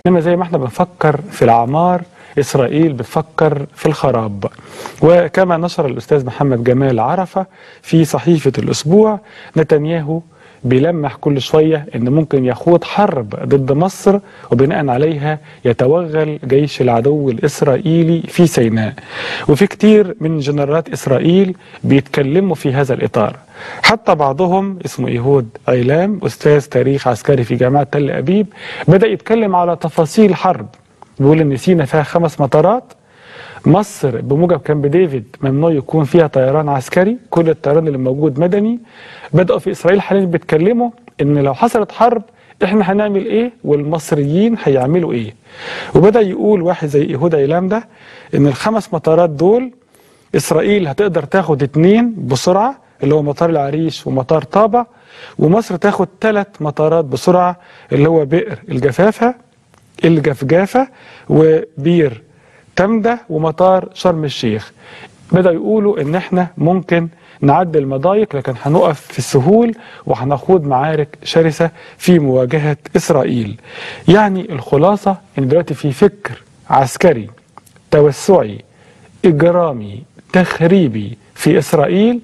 إنما زي ما احنا بنفكر في العمار، إسرائيل بتفكر في الخراب. وكما نشر الأستاذ محمد جمال عرفة في صحيفة الأسبوع، نتنياهو بيلمح كل شوية إن ممكن يخوض حرب ضد مصر، وبناء عليها يتوغل جيش العدو الإسرائيلي في سيناء. وفي كتير من جنرالات إسرائيل بيتكلموا في هذا الإطار، حتى بعضهم اسمه إيهود عيلام، أستاذ تاريخ عسكري في جامعة تل أبيب، بدأ يتكلم على تفاصيل حرب. بيقول إن سيناء فيها 5 مطارات، مصر بموجب كامب ديفيد ممنوع يكون فيها طيران عسكري، كل الطيران اللي موجود مدني. بدأوا في إسرائيل حاليا بيتكلموا إن لو حصلت حرب إحنا هنعمل إيه والمصريين هيعملوا إيه. وبدأ يقول واحد زي إيهود عيلام ده إن ال5 مطارات دول إسرائيل هتقدر تاخد 2 بسرعة، اللي هو مطار العريش ومطار طابة، ومصر تاخد 3 مطارات بسرعة، اللي هو بئر الجفافة الجفجافة وبير تمدة ومطار شرم الشيخ. بدأوا يقولوا إن إحنا ممكن نعدل المضايق، لكن هنقف في السهول وهنخوض معارك شرسة في مواجهة إسرائيل. يعني الخلاصة إن دلوقتي في فكر عسكري توسعي إجرامي تخريبي في إسرائيل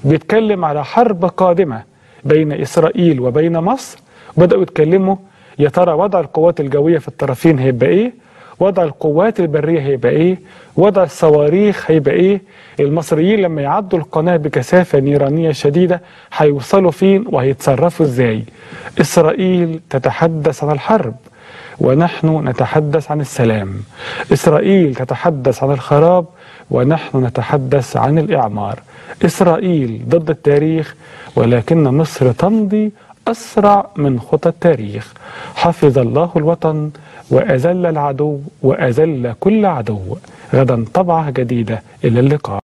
بيتكلم على حرب قادمة بين إسرائيل وبين مصر. بدأوا يتكلموا يا ترى وضع القوات الجوية في الطرفين هيبقى إيه، وضع القوات البرية هيبقى إيه، وضع الصواريخ هيبقى إيه، المصريين لما يعدوا القناة بكثافة نيرانية شديدة هيوصلوا فين وهيتصرفوا إزاي. إسرائيل تتحدث عن الحرب ونحن نتحدث عن السلام، إسرائيل تتحدث عن الخراب ونحن نتحدث عن الإعمار. إسرائيل ضد التاريخ، ولكن مصر تمضي أسرع من خطى التاريخ. حفظ الله الوطن وأذل العدو وأذل كل عدو. غدا طبعة جديدة، إلى اللقاء.